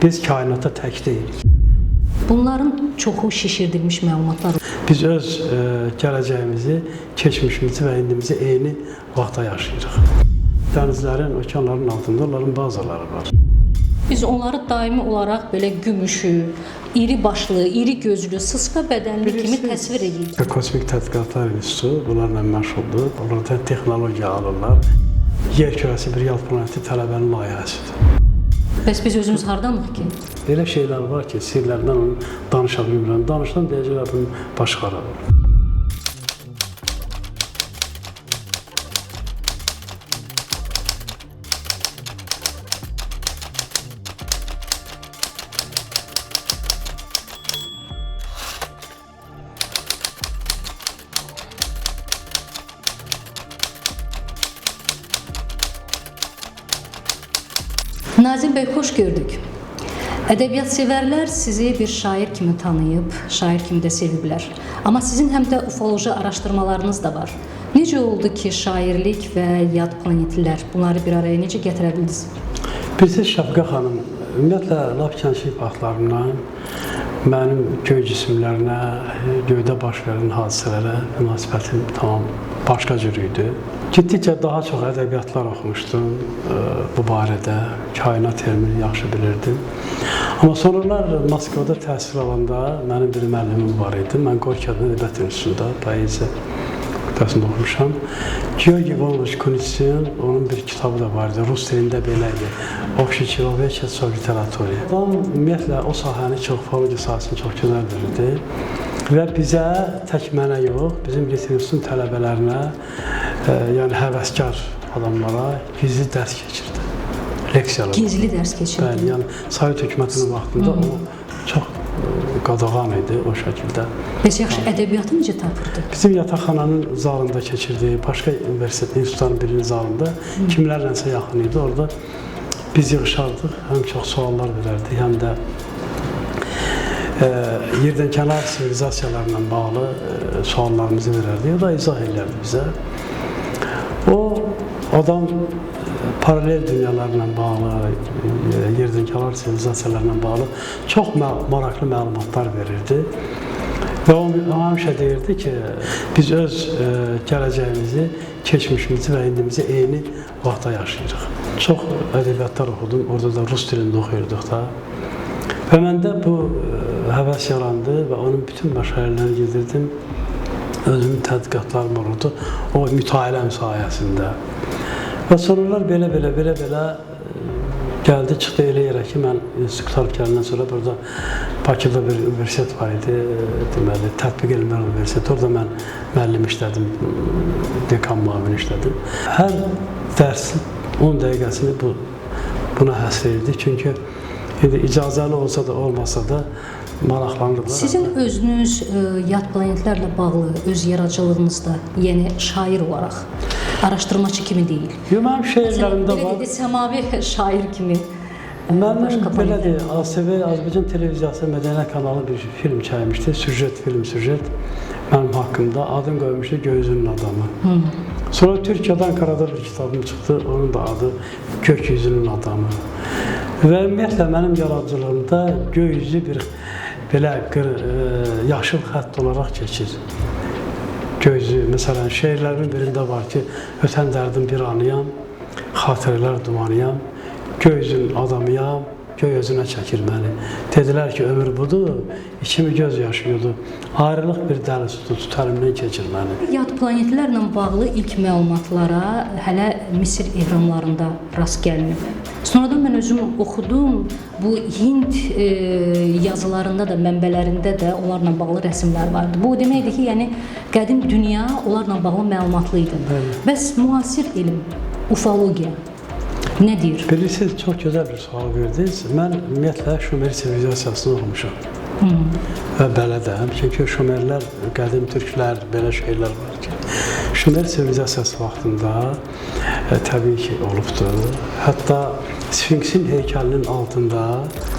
Biz kainatda tək deyilik. Bunların çoxu şişirdilmiş məlumatlar. Biz öz gələcəyimizi, keçmişimizi və indimizi eyni vaxtda yaşayırıq. Dənizlərin, okeanların altında onların bazaları var. Biz onları daimi olaraq belə gümüşü, iri başlı, iri gözlü, sıska bədənli kimi təsvir edirik. Kosmik Tədqiqatlar İnstitutu bunlarla məşğuldur. Onlardan texnologiya alırlar. Yer kürəsi bir yad planeti tələbənin layihəsidir. Bəs biz özümüz hardanıq ki? Elə şeylər var ki, sirlərdən onu danışa bilmirəm. Danışsam deyəcəklər bunun başı xarab olur. Nazim bəy, xoş gördük. Ədəbiyyat sevərlər sizi bir şair kimi tanıyıb, şair kimi də seviblər. Amma sizin həm də ufoloji araşdırmalarınız da var. Necə oldu ki, şairlik və yad planetlilər bunları bir araya necə gətirə bildiniz? Bilirsiniz Şəfqə xanım, ümumiyyətlə lap gənclik vaxtlarımdan mənim göy cisimlərinə, göydə baş verən hadisələrə münasibətim tamam başqa cür idi. Getdikcə daha çox ədəbiyyatlar oxumuşdum bu barədə, kainat termini yaxşı bilirdim. Amma sonralar Moskvada təhsil alanda mənim bir müəllimim var idi. Mən Gorki adına Ədəbiyyat İnstitutunda poeziya fakültəsində oxumuşam. Georgi Ivanoviç Kunitsin, onun bir kitabı da var idi, rus dilində belə idi. Общечеловечество в литературе. Adam ümumiyyətlə o sahəni çox, ufologiya sahəsini çox gözəl bilirdi. Və bizə, tək mənə yox, bizim Litvinstitutun tələbələrinə, yəni həvəskar adamlara gizli dərs keçirdi. Leksiyalar. Gizli dərs keçirdi. Bəli, yəni Sovet hökumətinin vaxtında o çox qadağan idi o şəkildə. Bəs yaxşı, ədəbiyyatı necə tapırdı? Bizim yataqxananın zalında keçirdi, başqa universitet, institutların birinin zalında kimlərlənsə yaxın idi. Orada biz yığışardıq, həm çox suallar verərdik, həm də yerdənkənar sivilizasiyalarla bağlı suallarımızı verərdik. O da izah eləyərdi bizə. O adam paralel dünyalarla bağlı, yerdənkənar sivilizasiyalarla bağlı çox maraqlı məlumatlar verirdi. Və o həmişə deyirdi ki, biz öz gələcəyimizi, keçmişimizi və indimizi eyni vaxtda yaşayırıq. Çox ədəbiyyatlar oxudum, orada da rus dilində oxuyurduq da. Və məndə bu həvəs yarandı və onun bütün məşğələlərini gedirdim. Özümün tədqiqatlarım olurdu o mütaliəm sayəsində. Və sonralar belə-belə gəldi, çıxdı elə yerə ki, mən institut qurtarıb gələndən sonra burada Bakıda bir universitet var idi, deməli, Tətbiq Elmlər Universiteti. Orada mən müəllim işlədim, dekan müavini işlədim. Hər dərsin 10 dəqiqəsini buna həsr edirdik. Çünki indi icazəli olsa da, olmasa da maraqlanırdılar. Sizin özünüz yad planetlərlə bağlı öz yaradıcılığınızda, yəni şair olaraq, araşdırmaçı kimi deyil. Yox, mənim şeirlərimdə var. Belə dedi, səmavi şair kimi. Mənim belədir, ASV, Azərbaycan Televiziyası Mədəniyyət kanalı bir film çəkmişdi, süjet, film süjet mənim haqqımda. Adını qoymuşdu Göy üzünün adamı. Sonra Türkiyədə, Ankarada bir kitabım çıxdı, onun da adı Gök yüzünün adamı. Və ümumiyyətlə mənim yaradıcılığımda göy yüzü bir belə yaşıl xətt olaraq keçir. Göy üzü, məsələn, şeirlərimin birində var ki, ötən dərdin bir anıyam, xatirələr dumanıyam, göy üzünün adamıyam, göy özünə çəkir məni. Dedilər ki, ömür budur, içimi göz yaşı yudu, ayrılıq bir dəli sudur, tut əlimdən keçir məni. Yad planetlərlə bağlı ilk məlumatlara hələ Misir ehramlarında rast gəlinib. Sonradan mən özüm oxudum, bu Hind yazılarında da, mənbələrində də onlarla bağlı rəsimlər vardı. Bu o deməkdir ki, yəni qədim dünya onlarla bağlı məlumatlı idi. Bəli. Bəs müasir elm, ufologiya nə deyir? Bilirsiniz, çox gözəl bir sual verdiniz. Mən ümumiyyətlə Şumer sivilizasiyasını oxumuşam. Və bələdəm. Çünki Şumerlər, qədim türklər, belə şeylər var ki, Şumer sivilizasiyası vaxtında təbii ki, olubdur. Hətta Sfinksin heykəlinin altında,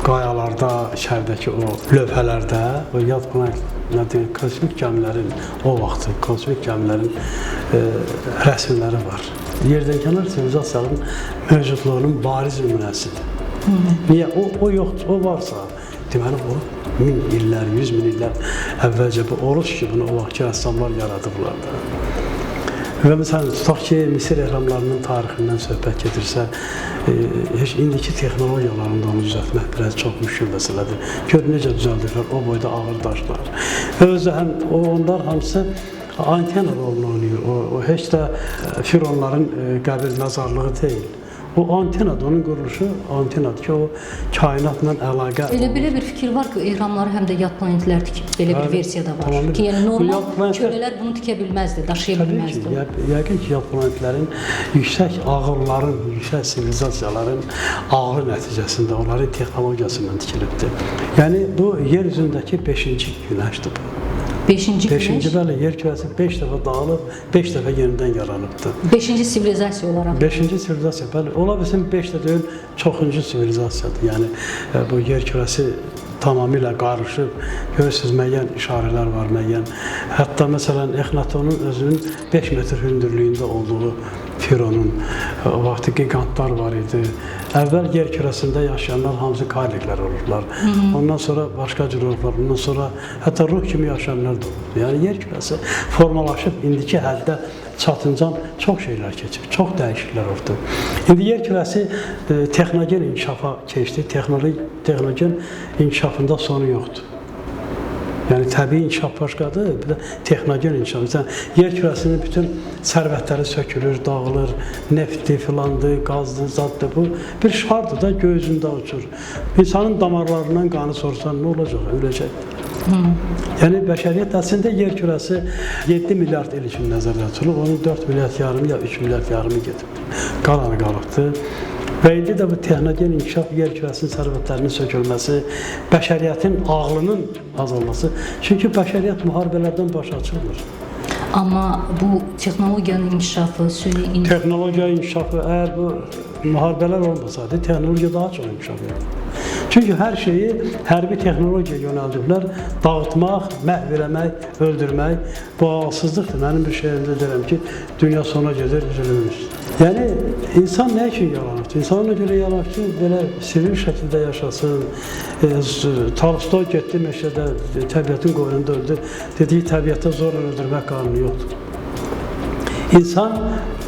qayalarda, içəridəki o lövhələrdə, o yad planet, kosmik gəmilərin, o vaxtı kosmik gəmilərin rəsimləri var. Yerdənkənar sivilizasiyanın mövcudluğunun bariz nümunəsidir. Niyə? O yoxdur, o varsa, deməli o min illər, 100 min illər əvvəlcə bu olub ki, bunu o vaxtki rəssamlar yaradıblar da. Və məsələn, tutaq ki, Misir ehramlarının tarixindən söhbət gedirsə, heç indiki texnologiyalarında onu düzəltmək biraz çox müşkül məsələdir. Gör necə düzəldiblər o boyda ağır daşlar. Və özü həm onlar hamısı antena rolunu oynayır. O heç də fironların qəbir məzarlığı deyil. O antenadır, onun quruluşu antenadır ki, o kainatla əlaqə. Elə belə bir fikir var ki, ehramları həm də yad planetlər tikib, belə bir versiya da var. Tamamilə. Ki, yəni normal kölələr bunu tikə bilməzdi, daşıya bilməzdi. Təbii ki, yəqin ki, yad planetlərin yüksək ağılların, yüksək sivilizasiyaların ağlı nəticəsində onların texnologiyası ilə tikilibdir. Yəni bu yer üzündəki 5-ci günəşdir bu. 5-ci günəş? 5-ci, bəli, yer kürəsi 5 dəfə dağılıb, 5 dəfə yenidən yaranıbdır. 5-ci sivilizasiya olaraq. 5-ci sivilizasiya, bəli. Ola bilsin 5 də deyil, çoxuncu sivilizasiyadır. Yəni bu yer kürəsi tamamilə qarışıb. Görürsünüz, müəyyən işarələr var, müəyyən. Hətta məsələn Exnatonun özünün 5 metr hündürlüyündə olduğu Fironun o vaxtı gigantlar var idi. Əvvəl yer kürəsində yaşayanlar hamısı karliklər olublar. Ondan sonra başqa cür olublar. Ondan sonra hətta ruh kimi yaşayanlar da olublar. Yəni yer kürəsi formalaşıb indiki həddə çatıncan çox şeylər keçib, çox dəyişikliklər oldu. İndi yer kürəsi texnogen inkişafa keçdi. Texnogen inkişafında sonu yoxdur. Yəni təbii inkişaf başqadır, bir də texnogen inkişaf. Məsələn, yer kürəsinin bütün sərvətləri sökülür, dağılır, neftdir, filandır, qazdır, zaddır. Bu bir şardır da göy üzündə uçur. İnsanın damarlarından qanı sorsan nə olacaq? Öləcək. Yəni bəşəriyyət əslində yer kürəsi 7 milyard il üçün nəzərdə tutulub, onun 4 milyard yarımı ya 3 milyard yarımı gedib. Qalanı qalıbdır. Və indi də bu texnogen inkişaf, yer kürəsinin sərvətlərinin sökülməsi, bəşəriyyətin ağlının azalması. Çünki bəşəriyyət müharibələrdən baş açılmır. Amma bu texnologiyanın inkişafı, süni inkişafı... Texnologiya inkişafı, əgər bu müharibələr olmasaydı, texnologiya daha çox inkişaf edirdi. Çünki hər şeyi hərbi texnologiya yönəldiblər, dağıtmaq, məhv eləmək, öldürmək bu ağılsızlıqdır. Mənim bir şeirimdə deyirəm ki, dünya sona gedir, zülmün üstə. Yəni, insan nə üçün yaranıbdır? İnsan ona görə yaranıb ki, belə sivil şəkildə yaşasın. Tolstoy getdi meşədə, təbiətin qoynunda öldü. Dediyi təbiətdə zorla öldürmək qanunu yoxdur. İnsan,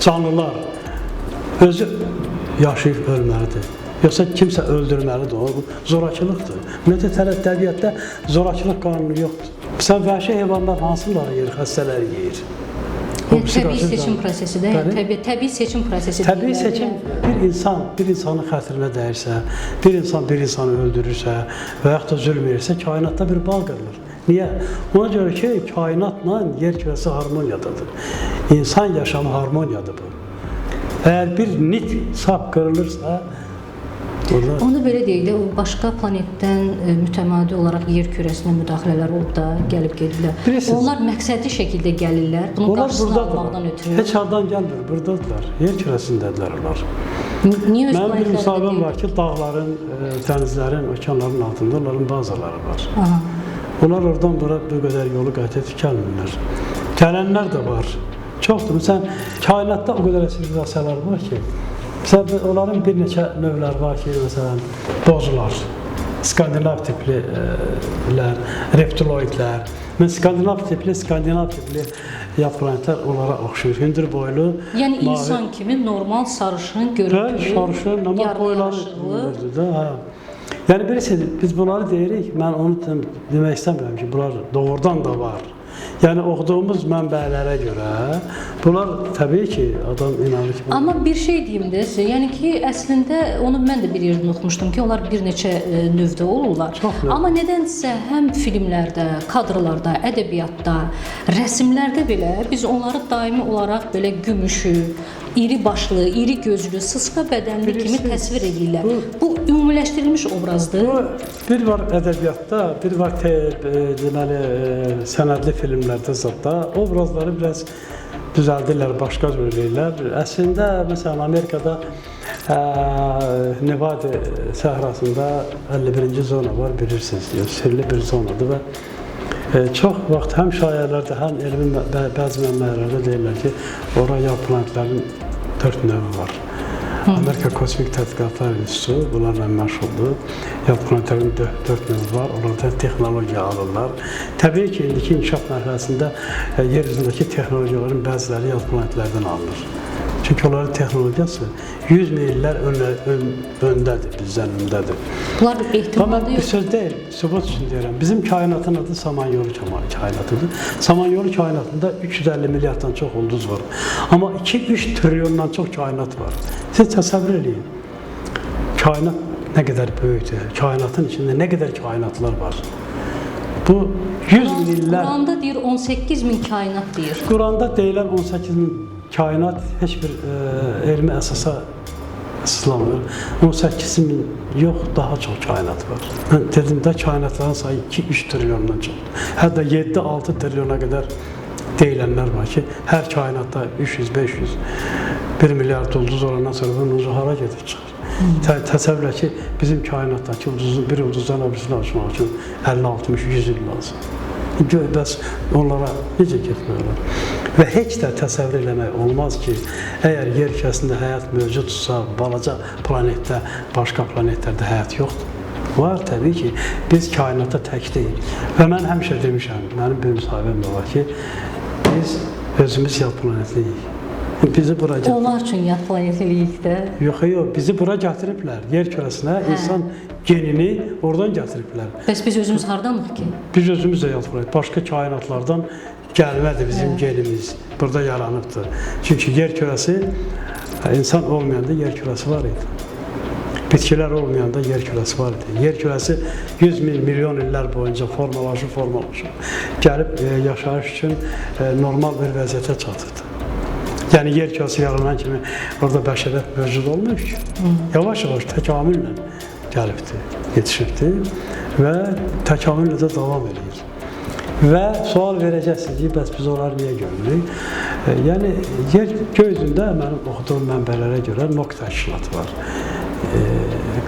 canlılar özü yaşayıb ölməlidir. Yoxsa kimsə öldürməlidir, o zorakılıqdır. Ümumiyyətlə, təbiətdə zorakılıq qanunu yoxdur. Məsələn, vəhşi heyvanlar hansıları yeyir, xəstələri yeyir? Təbii seçim prosesi də, təbii seçim prosesi. Təbii seçim, bir insan bir insanın xətrinə dəyirsə, bir insan bir insanı öldürürsə və yaxud da zülm edirsə, kainatda bir bağ qırılır. Niyə? Ona görə ki, kainatla yer kürəsi harmoniyadadır. İnsan yaşamı harmoniyadır bu. Əgər bir nit sap qırılırsa, onu belə deyək də, o başqa planetdən mütəmadi olaraq yer kürəsinə müdaxilələr olub da gəlib gediblər. Bilirsiniz, onlar məqsədli şəkildə gəlirlər, bunun qarşısını almaqdan ötürü. Heç hardan gəlmir, buradadırlar, yer kürəsindədirlər onlar. Niyə öz Mənim bir planetlərində müsahibəm deyil? var ki, dağların, dənizlərin, okeanların altında onların bazaları var. Aha. Onlar oradan bura bu qədər yolu qət edib gəlmirlər. Gələnlər də var. Çoxdur. Məsələn, kainatda o qədər sivilizasiyalar var ki, məsələn, onların bir neçə növləri var ki, məsələn, bozlar, skandinav tiplilər, reptiloidlər. Məsələn, skandinav tipli yad planetlər onlara oxşayır. Hündür boylu, Yəni mavi. insan kimi normal sarışın, Bəli, görüntülü, sarışın, amma yarı boyları yaraşıqlı. hündürdür də, hə. Yəni bilirsiniz, biz bunları deyirik, mən onu demək istəmirəm ki, bunlar doğrudan da var. Yəni oxuduğumuz mənbələrə görə bunlar təbii ki, adam inanır ki, Amma bir şey deyim də sizə, yəni ki, əslində onu mən də bir yerdən oxumuşdum ki, onlar bir neçə növdə olurlar. Çox növ. Amma nədənsə həm filmlərdə, kadrlarda, ədəbiyyatda, rəsmlərdə belə biz onları daimi olaraq belə gümüşü, iri başlı, iri gözlü, sısqa bədənli kimi Bilirsiniz, təsvir edirlər. Bu ümumiləşdirilmiş obrazdır. Bu bir var ədəbiyyatda, bir var deməli sənədli filmlərdə zadda obrazları biraz düzəldirlər, başqa cür eləyirlər. Əslində məsələn Amerikada Nevada səhrasında 51-ci zona var, bilirsiniz, sirli bir zonadır və çox vaxt həm şayələrdə, həm elmi bəzi mənbələrdə deyirlər ki, ora yad planetlərin 4 növü var. Amerika Kosmik Tədqiqatlar İnstitutu bunlarla məşğuldur. Yad planetlərin 4 növü var. Onlardan texnologiya alırlar. Təbii ki, indiki inkişaf mərhələsində yer üzündəki texnologiyaların bəziləri yad planetlərdən alınır. Çünki onların texnologiyası 100 min illər öndədir, bizdən öndədir. Bunlar ehtimalda yox. Bir söz deyil, sübut üçün deyirəm. Bizim kainatın adı Samanyolu kainatıdır. Samanyolu kainatında 350 milyarddan çox ulduz var. Amma 2-3 trilyondan çox kainat var. Siz təsəvvür eləyin. Kainat nə qədər böyükdür. Kainatın içində nə qədər kainatlar var. Bu 100 min illər... Quranda deyir 18 min kainat deyir. Quranda deyilən 18 min kainat heç bir elmi əsasa əsaslanmır. 18 min yox, daha çox kainat var. Mən dedim də kainatların sayı 2-3 trilyondan çoxdur. Hətta 7-6 trilyona qədər deyilənlər var ki, hər kainatda 300-500, 1 milyard ulduz olandan sonra bunun ucu hara gedib çıxır? Təsəvvür et ki, bizim kainatdakı ulduzun bir ulduzdan o birisinə uçmaq üçün 50-60-100 il lazım. Bəs onlara necə getmək olar? Və heç də təsəvvür eləmək olmaz ki, əgər yer kürəsində həyat mövcudsa, balaca planetdə, başqa planetlərdə həyat yoxdur. Var təbii ki, biz kainatda tək deyilik. Və mən həmişə demişəm, mənim bir müsahibəm də var ki, biz özümüz yad planetliyik. Bizi bura gətiriblər. Onlar üçün yad planetliyik də. Yox, yox, bizi bura gətiriblər. Yer kürəsinə insan genini oradan gətiriblər. Bəs biz özümüz hardanıq ki? Biz özümüz də yad planet. Başqa kainatlardan gəlmədi bizim genimiz. Burada yaranıbdır. Çünki yer kürəsi, insan olmayanda yer kürəsi var idi. Bitkilər olmayanda yer kürəsi var idi. Yer kürəsi 100 min, milyon illər boyunca formalaşıb, gəlib yaşayış üçün normal bir vəziyyətə çatıbdır. Yəni yer kürəsi yaranan kimi orada bəşəriyyət mövcud olmayıb ki. Yavaş-yavaş təkamüllə gəlibdir, yetişibdir və təkamüllə də davam edir. Və sual verəcəksiniz ki, bəs biz onları niyə görmürük? Yəni yer göy üzündə mənim oxuduğum mənbələrə görə NOK təşkilatı var.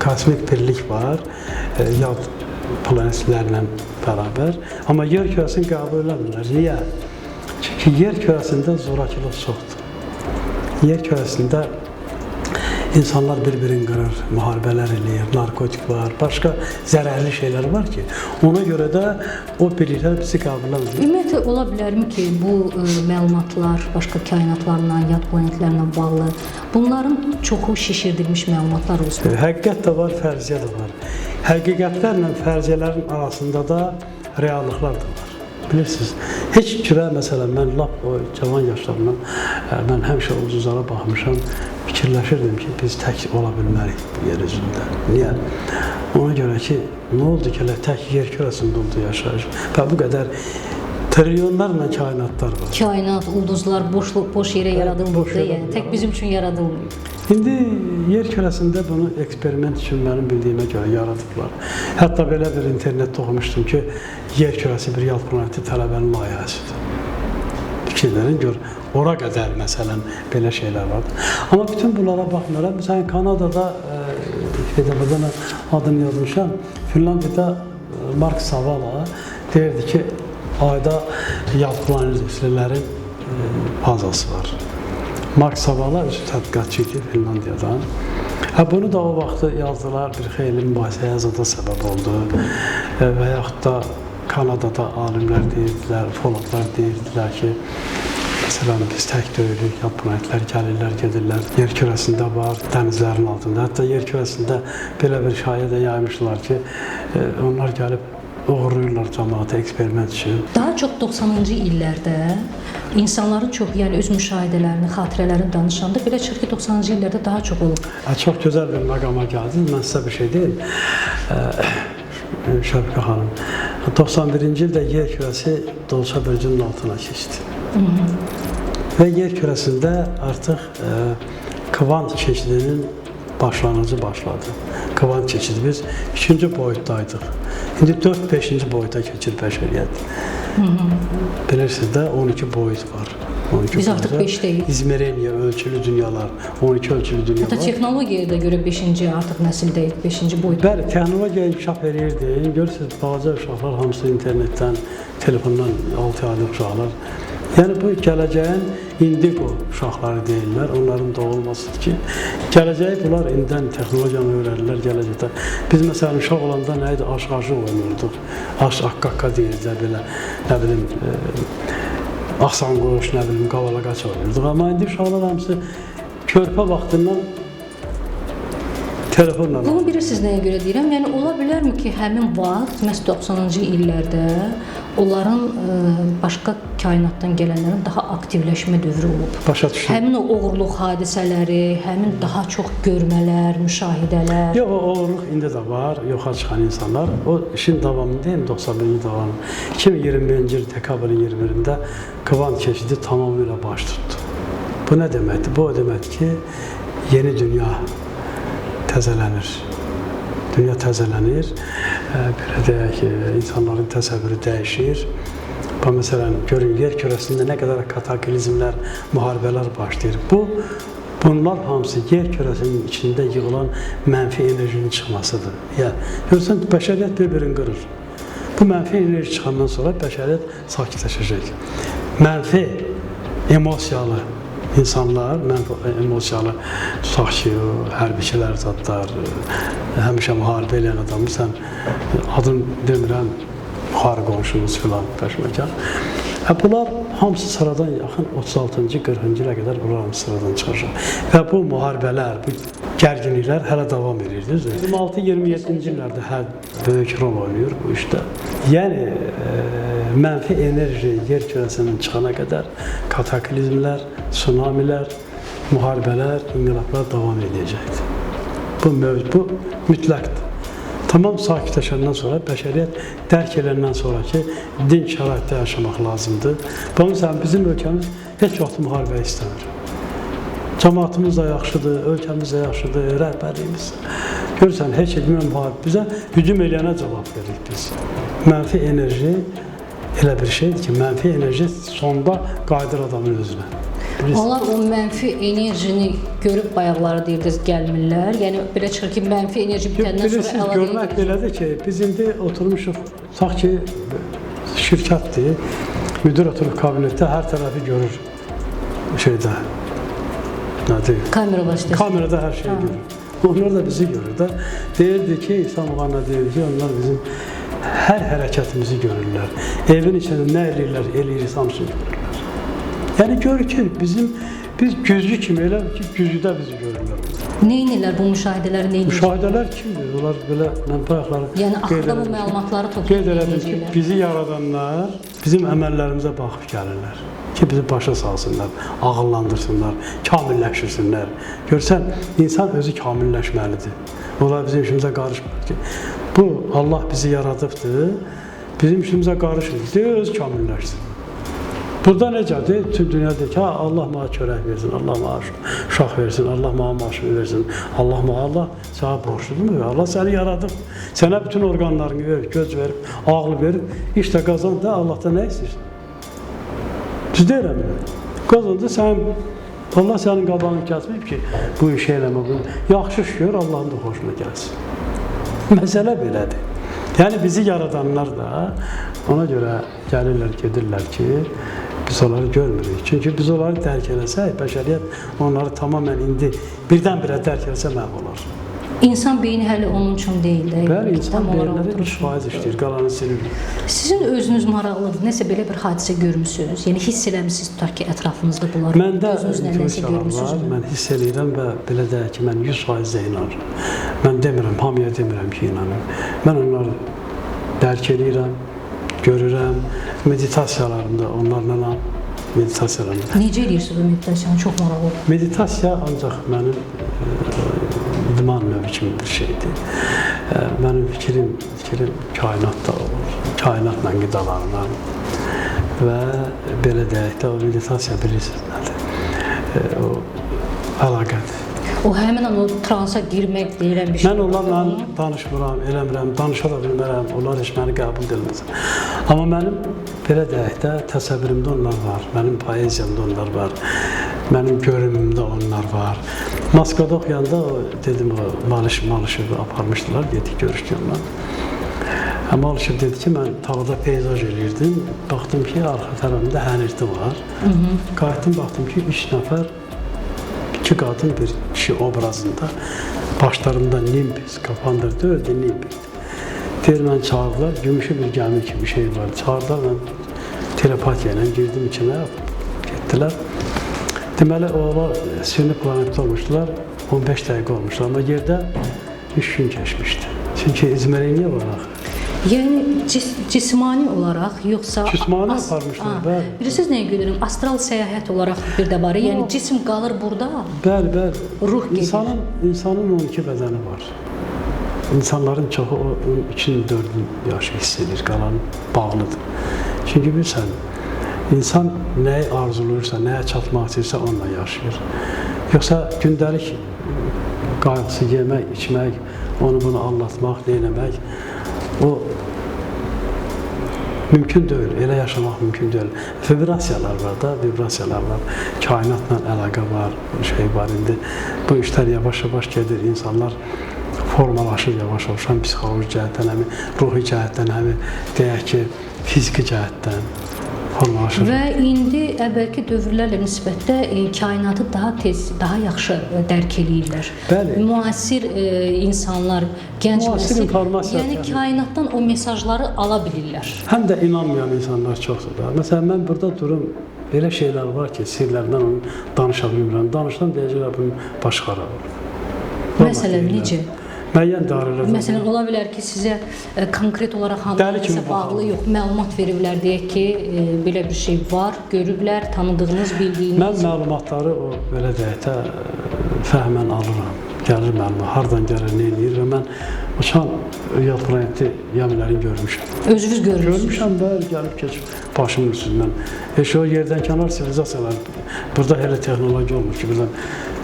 Kosmik birlik var, yad planetlərlə bərabər. Amma yer kürəsini qəbul eləmirlər. Niyə? Çünki yer kürəsində zorakılıq çoxdur. Yer kürəsində insanlar bir-birini qırır, müharibələr eləyir, narkotik var, başqa zərərli şeylər var ki, ona görə də o birliklər bizi qəbul eləmir. Ümumiyyətlə, ola bilərmi ki, bu məlumatlar başqa kainatlarla, yad planetlərlə bağlı, bunların çoxu şişirdilmiş məlumatlar olsun? Həqiqət də var, fərziyyə də var. Həqiqətlərlə fərziyyələrin arasında da reallıqlar da var. Bilirsiniz, heç cürə, məsələn, mən lap o cavan yaşlarımdan, mən həmişə ulduzlara baxmışam, fikirləşirdim ki, biz tək ola bilmərik bu yer üzündə. Niyə? Ona görə ki, nə oldu ki, elə tək yer kürəsində oldu yaşayış. Və bu qədər trilyonlarla kainatlar var. Kainat, ulduzlar boş yerə yaradılmır, yəni tək bizim üçün yaradılmır. İndi yer kürəsində bunu eksperiment üçün mənim bildiyimə görə yaradıblar. Hətta belə bir internetdə oxumuşdum ki, yer kürəsi bir yad planeti tələbənin layihəsidir. Fikirlərin gör, ora qədər məsələn belə şeylər vardır. Amma bütün bunlara baxmayaraq, məsələn Kanadada, şeydə adını yazmışam, Finlandiyada Mark Savala deyirdi ki, ayda yad planetlilərin bazası var. Mark Savala özü tədqiqatçı idi Finlandiyadan. Bunu da o vaxtı yazdılar, bir xeyli mübahisəyə zada səbəb oldu. Və yaxud da Kanadada alimlər deyirdilər, ufologlar deyirdilər ki, məsələn, biz tək deyilik, yad planetlər gəlirlər, gedirlər. Yer kürəsində var, dənizlərin altında. Hətta yer kürəsində belə bir şayiə də yaymışdılar ki, onlar gəlib uğurluyurlar cəmaatı eksperiment üçün. Daha çox 90-cı illərdə insanların çox, yəni öz müşahidələrini, xatirələrini danışanda belə çıxır ki, 90-cı illərdə daha çox olub. Çox gözəl bir məqama gəldiniz. Mən sizə bir şey deyim. Şəfqə xanım, 91-ci ildə yer kürəsi Dolça bürcünün altına keçdi. Və yer kürəsində artıq kvant keçidinin başlanğıcı başladı. Kvant keçidi biz 2-ci boyutdaydıq. İndi 4-5-ci boyuta keçir bəşəriyyət. Bilirsiniz də 12 boyut var. 12 biz artıq 5-dəyik. İzmereniya ölçülü dünyalar, 12 ölçülü dünyalar. Hətta texnologiyaya da görə 5-ci artıq nəsildəyik, 5-ci boyut. Bəli, texnologiya inkişaf eləyirdi. Görürsünüz, balaca uşaqlar hamısı internetdən, telefondan 6 aylıq uşaqlar. Yəni bu gələcəyin indigo uşaqları deyirlər, onların doğulmasıdır ki, gələcəyi bunlar indidən texnologiyanı öyrənirlər gələcəkdə. Biz məsələn uşaq olanda nə idi? Aşıq-aşıq oynayırdıq. Aş-aqqa deyirdilər belə, nə bilim, axsanqoş, nə bilim, qavalaqaç oynayırdıq. Amma indi uşaqlar hamısı körpə vaxtından telefonla. Bunu bilirsiniz nəyə görə deyirəm? Yəni ola bilərmi ki, həmin vaxt, məhz 90-cı illərdə onların başqa kainatdan gələnlərin daha aktivləşmə dövrü olub. Başa düşürəm. Həmin o oğurluq hadisələri, həmin daha çox görmələr, müşahidələr. Yox, o oğurluq indi də var, yoxa çıxan insanlar. O işin davamındayım, 91-ci davamı. 2021-ci il dekabrın 21-də kvant keçidi tamamilə baş tutdu. Bu nə deməkdir? Bu o deməkdir ki, yeni dünya təzələnir. Dünya təzələnir. Belə deyək ki, insanların təsəvvürü dəyişir. Bax, məsələn, görün, yer kürəsində nə qədər kataklizmlər, müharibələr başlayır. Bunlar hamısı yer kürəsinin içində yığılan mənfi enerjinin çıxmasıdır. Yəni, görürsən, bəşəriyyət bir-birini qırır. Bu mənfi enerji çıxandan sonra bəşəriyyət sakitləşəcək. Mənfi emosiyalı insanlar, mənfi emosiyalı, tutaq ki, hərbiçilər zadlar, həmişə müharibə eləyən adamı sən adını demirəm, yuxarı qonşumuz filan peşməkan. Bunlar hamısı sıradan yaxın 36-cı, 40-cı ilə qədər bunlar hamısı sıradan çıxacaq. Və bu müharibələr, bu gərginliklər hələ davam edir, düzdür? 26-27-ci illərdə hər böyük rol oynayır bu işdə. Yəni, mənfi enerji yer kürəsindən çıxana qədər kataklizmlər, tsunamilər, müharibələr, inqilablar davam edəcəkdir. Bu mütləqdir. Tamam sakitləşəndən sonra, bəşəriyyət dərk edəndən sonra ki, dinc şəraitdə yaşamaq lazımdır. Bunun üçün bizim ölkəmiz heç vaxt müharibə istəmir. Cəmaatımız da yaxşıdır, ölkəmiz də yaxşıdır, rəhbərliyimiz. Görürsən, heç etmə müharibə bizə hücum eləyənə cavab veririk biz. Mənfi enerji elə bir şeydir ki, mənfi enerji sonda qayıdır adamın özünə. Bilirsiniz? Onlar o mənfi enerjini görüb bayaqları deyirdiniz, gəlmirlər. Yəni belə çıxır ki, mənfi enerji bitəndən sonra əlavə görmək belədir ki, biz indi oturmuşuq, tutaq ki, şirkətdir, müdür oturub kabinetdə hər tərəfi görür şeydə, nədir? Kamera vasitəsilə. Kamerada hər şeyi görür. Onlar da bizi görür də. Deyirdi ki, İsa Muğanna deyirdi ki, onlar bizim hər hərəkətimizi görürlər. Evin içində nə eləyirlər, eləyirik, hamısını görürlər. Yəni görür ki, biz güzgü kimi elə ki, güzgüdə bizi görürlər. Nə edirlər bu müşahidələri, nə edirlər? Müşahidələr kimdir? Onlar belə, mən bayaqları Yəni axırda bu məlumatları toplayıb qeyd elədim ki, bizi yaradanlar bizim əməllərimizə baxıb gəlirlər ki, bizi başa salsınlar, ağıllandırsınlar, kamilləşdirsinlər. Görsən, insan özü kamilləşməlidir. Onlar bizim işimizə qarışmır ki, bu Allah bizi yaradıbdır, bizim işimizə qarışmır, deyir, öz kamilləşsin. Burada necədir? Bütün dünya deyir ki, Allah mənə çörək versin, Allah mənə uşaq versin, Allah mənə maşın versin, Allah mənə, Allah sənə borcludur mu? Allah səni yaradıb, sənə bütün orqanlarını verib, göz verib, ağlı verib, işdə qazan da Allahdan nə istəyirsən? Düz deyirəm. Qazanda sən, Allah sənin qabağını kəsməyib ki, bu işi eləmə, bunu. Yaxşı iş gör, Allahın da xoşuna gəlsin. Məsələ belədir. Yəni bizi yaradanlar da ona görə gəlirlər, gedirlər ki, biz onları görmürük. Çünki biz onları dərk eləsək, bəşəriyyət onları tamamilə indi birdən-birə dərk eləsə məhv olar. İnsan beyni hələ onun üçün deyil də. Bəli, insan beyinləri 3% işləyir, qalanı sililir. Sizin özünüz maraqlıdır, nəsə belə bir hadisə görmüsünüz? Yəni hiss eləmisiniz, tutaq ki, ətrafınızda bunlar. Məndə intuisiyalar var, mən hiss eləyirəm və belə deyək ki, mən 100% inanıram. Mən demirəm, hamıya demirəm ki, inanıram. Mən onları dərk eləyirəm, görürəm, meditasiyalarımda onlarla meditasiyalarımda. Necə eləyirsiniz o meditasiyanı? Çox maraqlı. Meditasiya ancaq mənim idman növü kimi bir şeydir. Mənim fikrim kainatda olur, kainatla qidalanıram və belə deyək də o meditasiya bilirsiniz nədir? O əlaqədir. O həmin an o transa girmək deyilən bir şey. Mən onlarla danışmıram, eləmirəm, danışa da bilmərəm, onlar heç məni qəbul edilməz. Amma mənim belə deyək də təsəvvürümdə onlar var, mənim poeziyamda onlar var, mənim görünümümdə onlar var. Moskvada oxuyanda dedim o Malışevi aparmışdılar, getdik görüşdük onunla. Malışev dedi ki, mən tarlada peyzaj eləyirdim. Baxdım ki, arxa tərəfimdə hənirti var. Qayıtdım, baxdım ki, 3 nəfər, 2 qadın, bir kişi obrazında başlarında nimb, skafandır deyildi, nimb idi. Deyir, mən çağırdılar, gümüşü bir gəmi kimi şey var. Çağırdılar, mən telepatiya ilə girdim içinə, getdilər. Deməli, onlar süni planetdə olmuşdular, 15 dəqiqə olmuşlar, amma yerdə 3 gün keçmişdi. Çünki izmereniya var axı. Yəni cismani olaraq yoxsa Cismani aparmışlar, bəli. Bilirsiniz nəyə gülürəm? Astral səyahət olaraq bir də var. Yəni cisim qalır burada. Bəli, bəli. Ruh gedir. İnsanın 12 bədəni var. İnsanların çoxu o 3-ün, 4-ün yaşı hiss edir, qalan bağlıdır. Çünki bilirsən, insan nəyi arzulayırsa, nəyə çatmaq istəyirsə onunla yaşayır. Yoxsa gündəlik qayğısı yemək, içmək, onu bunu aldatmaq, neynəmək, o mümkün deyil, elə yaşamaq mümkün deyil. Vibrasiyalar var da, vibrasiyalar var. Kainatla əlaqə var, şey var indi. Bu işlər yavaş-yavaş gedir, insanlar formalaşır yavaş-yavaş, həm psixoloji cəhətdən, həm ruhi cəhətdən, həm deyək ki, fiziki cəhətdən formalaşır. Və indi əvvəlki dövrlərlə nisbətdə kainatı daha tez, daha yaxşı dərk eləyirlər. Bəli. Müasir insanlar, gənc Müasir nəsil, informasiya, yəni bəli. kainatdan o mesajları ala bilirlər. Həm də inanmayan insanlar çoxdur da. Məsələn, mən burada durum, elə şeylər var ki, sirlər, mən onu danışa bilmirəm. Danışsam deyəcəklər, bunun başı xarab olur. Məsələn, necə? Müəyyən dairələrdə. Məsələn, ola bilər ki, sizə konkret olaraq hansısa bağlı yox, məlumat veriblər, deyək ki, belə bir şey var, görüblər, tanıdığınız, bildiyiniz. Mən məlumatları o belə deyək də fəhmən alıram. Gəlir məlumat, hardan gəlir, nə eləyir və mən uçan yad planetli gəmilərini görmüşəm. Özünüz görmüsünüz? Görmüşəm, bəli, gəlib keçib başımın üstündən. Heç o yerdən kənar sivilizasiyalar, burada elə texnologiya olmuş ki, birdən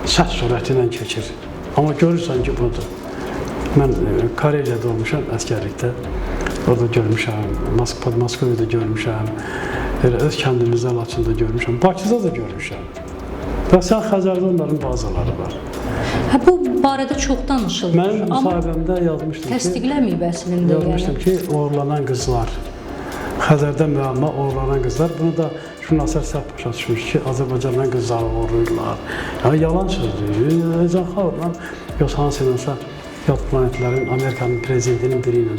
səs sürəti ilə keçir. Amma görürsən ki, budur. Mən Kareliyada olmuşam əskərlikdə. Orada görmüşəm, Moskvada görmüşəm, elə öz kəndimizdə Laçında görmüşəm, Bakıda da görmüşəm. Və sən Xəzərdə onların bazaları var. Hə, bu barədə çox danışılır. Mənim müsahibəmdə yazmışdım ki, təsdiqləməyib əslində. Yazmışdım ki, oğurlanan qızlar, Xəzərdə müəmma oğurlanan qızlar, bunu da jurnalistlər səhv başa düşmüş ki, Azərbaycandan qızları oğurlayırlar. Yəni, yalan sözdür. Eisenhowerla, yoxsa hansısa yad planetlərin Amerikanın prezidentinin biri ilə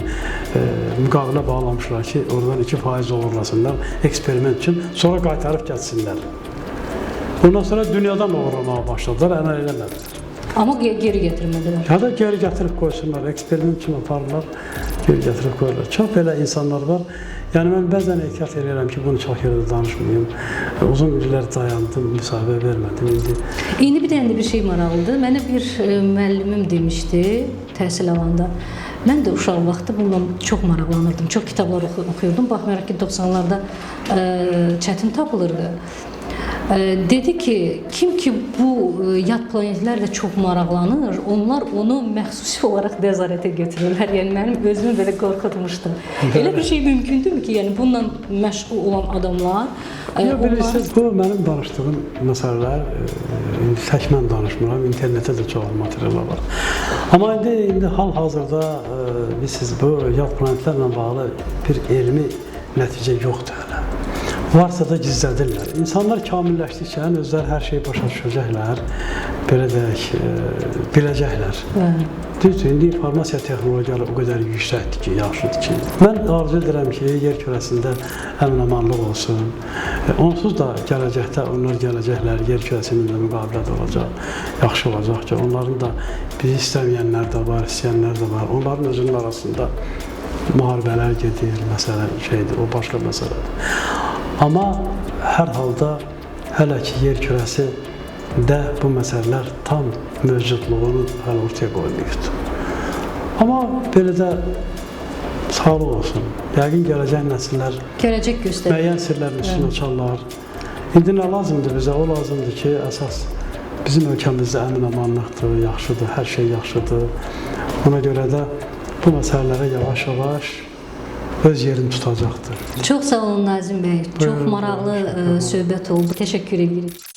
müqavilə bağlamışlar ki, oradan 2% oğurlasınlar eksperiment üçün, sonra qaytarıb gəlsinlər. Ondan sonra dünyadan oğurlamağa başladılar, əməl eləmədilər. Amma geri gətirmədilər. Ya da geri gətirib qoysunlar, eksperiment üçün aparırlar, geri gətirib qoyurlar. Çox belə insanlar var. Yəni mən bəzən ehtiyat eləyirəm ki, bunu çox yerdə danışmayım. Uzun illər dayandım, müsahibə vermədim indi. İndi bir dənə də bir şey maraqlıdır. Mənə bir müəllimim demişdi təhsil alanda. Mən də uşaq vaxtı bununla çox maraqlanırdım. Çox kitablar oxuyurdum. Baxmayaraq ki, 90-larda çətin tapılırdı. Dedi ki, kim ki bu yad planetlərlə çox maraqlanır, onlar onu məxsusi olaraq nəzarətə götürürlər. Yəni mənim özümü belə qorxutmuşdu. Elə bir şey mümkündürmü ki, yəni bununla məşğul olan adamlar... Yox, bilirsiniz, bu mənim danışdığım məsələlər, indi tək mən danışmıram, internetdə də çox materiallar var. Amma indi hal-hazırda bilirsiniz, bu yad planetlərlə bağlı bir elmi nəticə yoxdur hələ. Varsa da gizlədirlər. İnsanlar kamilləşdikcə özləri hər şeyi başa düşəcəklər, belə deyək, biləcəklər. Düzdür, indi informasiya texnologiyaları o qədər yüksəkdir ki, yaxşıdır ki. Mən arzu edirəm ki, yer kürəsində əmin-amanlıq olsun. Onsuz da gələcəkdə onlar gələcəklər, yer kürəsinin də müqavilədə olacaq, yaxşı olacaq ki, onların da bizi istəməyənlər də var, istəyənlər də var. Onların özünün arasında müharibələr gedir, məsələ şeydir, o başqa məsələdir. Amma hər halda hələ ki yer kürəsi də bu məsələlər tam mövcudluğunu hələ ortaya qoymayıbdır. Amma belə də sağlıq olsun. Yəqin gələcək nəsillər gələcək göstərir. Müəyyən sirlərin üstünü açarlar. İndi nə lazımdır bizə? O lazımdır ki, əsas bizim ölkəmizdə əmin-amanlıqdır, yaxşıdır, hər şey yaxşıdır. Ona görə də bu məsələlərə yavaş-yavaş öz yerini tutacaqdır. Çox sağ olun Nazim bəy. Çox maraqlı söhbət oldu. Təşəkkür edirik.